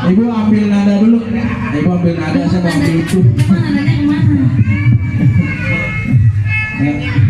Ibu ambil nada dulu. Ibu ambil nada, saya mau ambil itu. Emang nadanya kemana? Ya.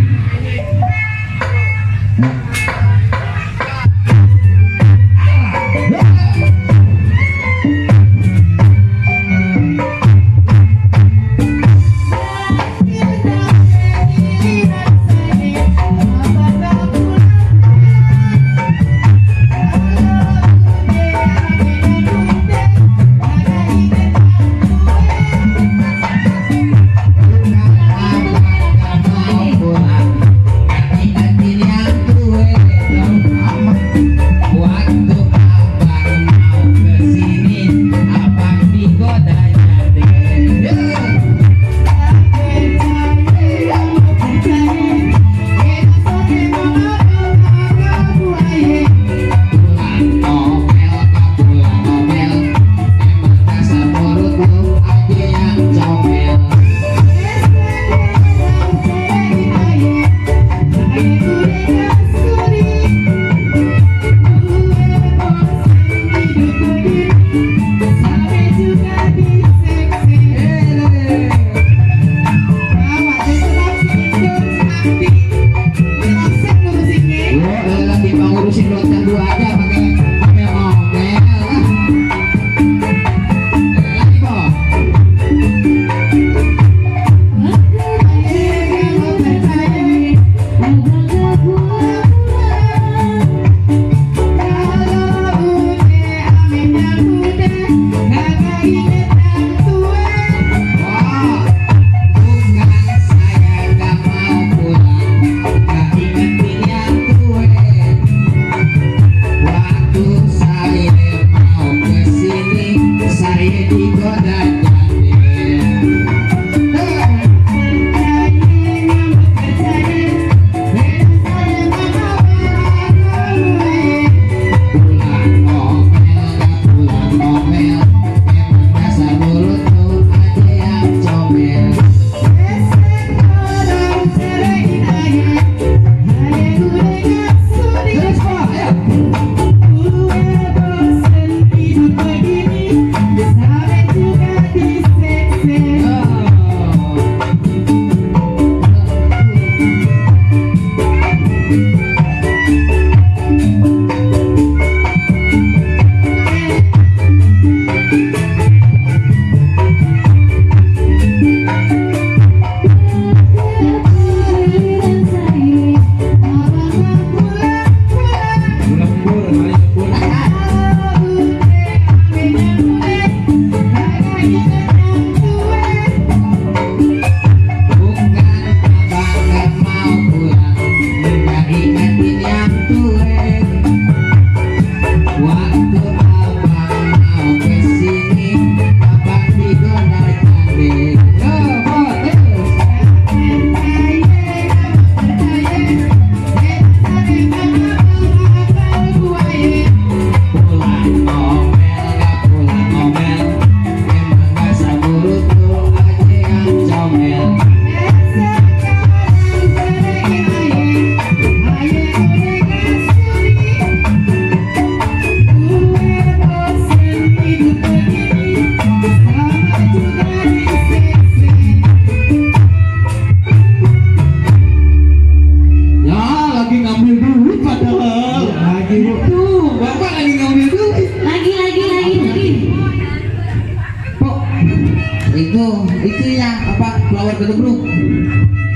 itu yang apa flower gedebruk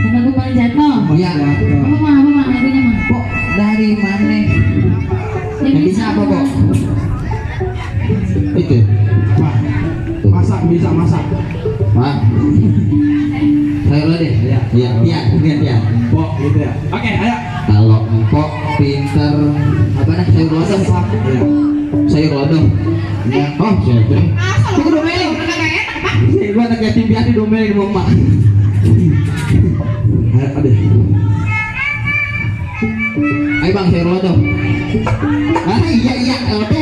lagu paling jatuh. iya Apa mah lagunya mah? kok dari mana yang bisa apa kok itu Wah, masak bisa masak. wah saya lo deh Iya. iya Pok gitu ya. Oke, ayo. kalau empok pinter apa nih sayur lodong Iya. sayur lodong ya oh siapa itu domelin sih gua anak yatim piatu domelin sama emak Ayo, adek. ayo bang sayur lodong ah iya oke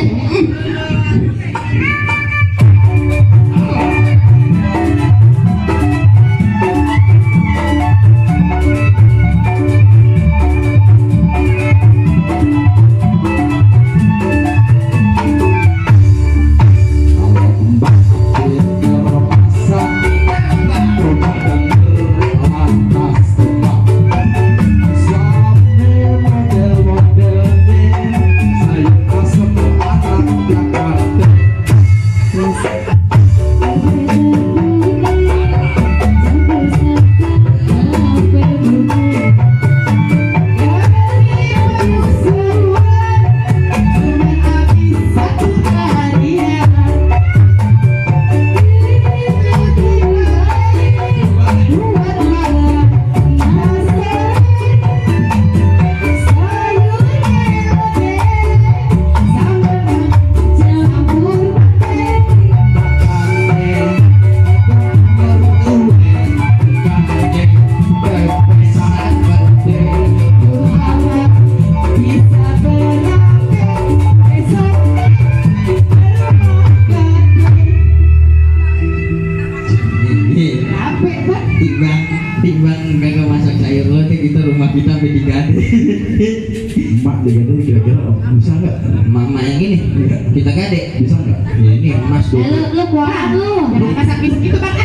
kita gade. Bisa nggak? Ya, ini emas tuh. Lu kuat lu. Jangan masak bisik itu bang.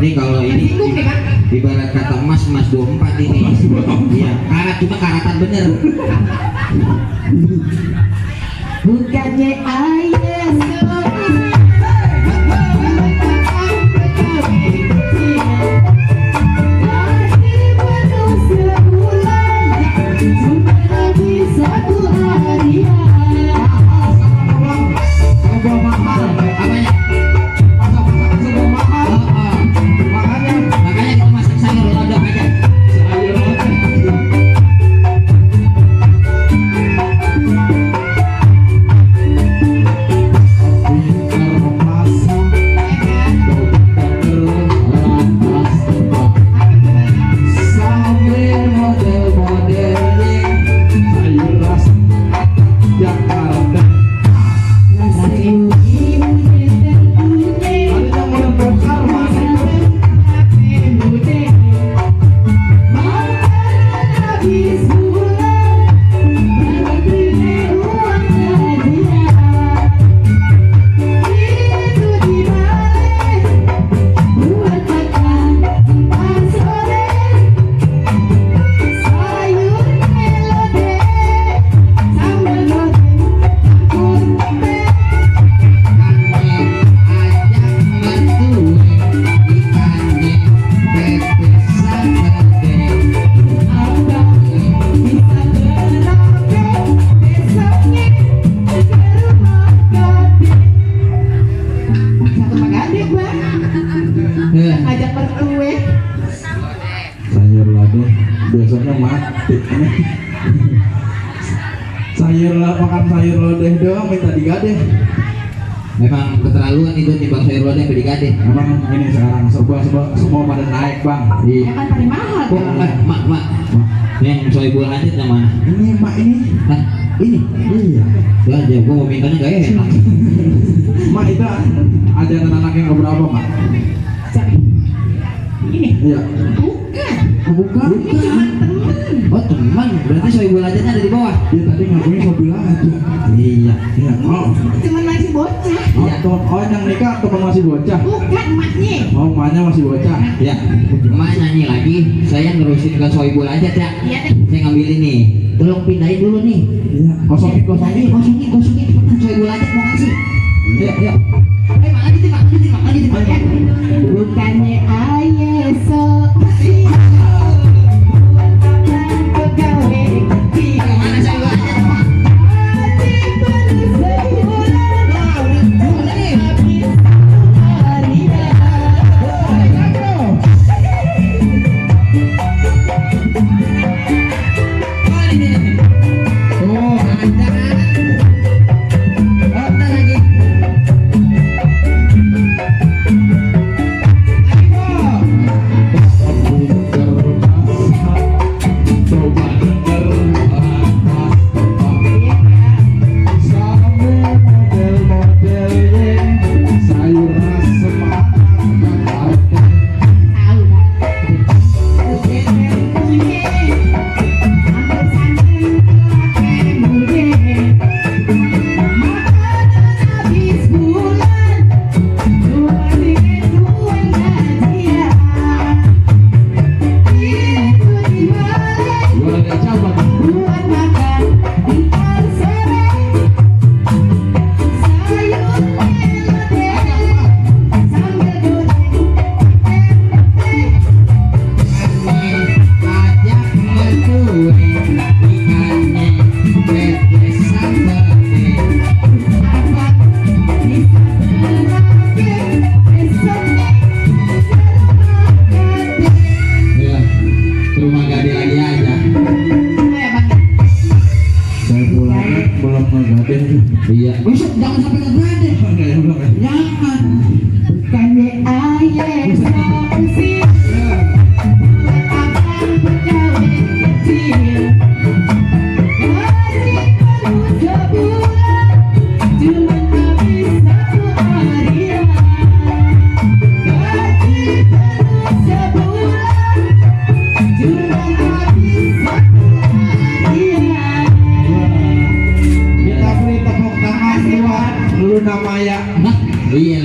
Ini kalau ini Singgung nih bang. ibarat kata emas 24 ini. Iya, karat cuma karatan bener. Bukannya ayah Satu hari Sebuah mahal. Apanya? Masak-masakan sebuah mahal. Oh, oh. Makanya Makanya kita masak sayur lodok aja. sayur lodeh. Pintar masak, dokter lantas tebak. Sambil model-modelnya sayur asam Jakarta. Ada yang mau bongkar masak. Satu magade bang. Ajak berkue. Sayur lodeh biasanya mati. Makan sayur lodeh doang minta digadeh. Memang keterlaluan itu timbang sayur lodeh sampai digade. Emang ini sekarang semua pada naik bang. Ya kan paling mahal Kok bang. mak yang soibul lanjut yang mana? Ini mak ini. Hah? Ini? Iya. Ya aja gua mau mintanya gak enak. Mak itu ada anak yang keberapa mak? Cari. Ini Iya. bukan. Oh, bukan. Ini cuma temen. Oh teman, berarti soibul lanjutnya ada di bawah. Dia tadi ngakuin mobil aja. Iya. Iya. Oh. Cuman masih bocah. Iya. Yang nikah teman masih bocah. Bukan emaknya. Oh, emaknya masih bocah. Ya, emak nyanyi lagi, saya nerusin ke soibul aja ya. Iya deh. Saya ngambil ini, tolong pindahin dulu nih. Iya. Kosongin. Kosongin, cepetan soibul aja mau kasih. Yuk. Mak lanjutin. Bukannya ayah sok. Pegawai kecil. Mana soibul aja? Oh, ada. Oh, bentar lagi.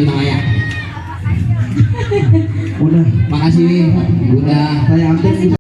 namanya. Udah, Makasih Bunda. saya ambil.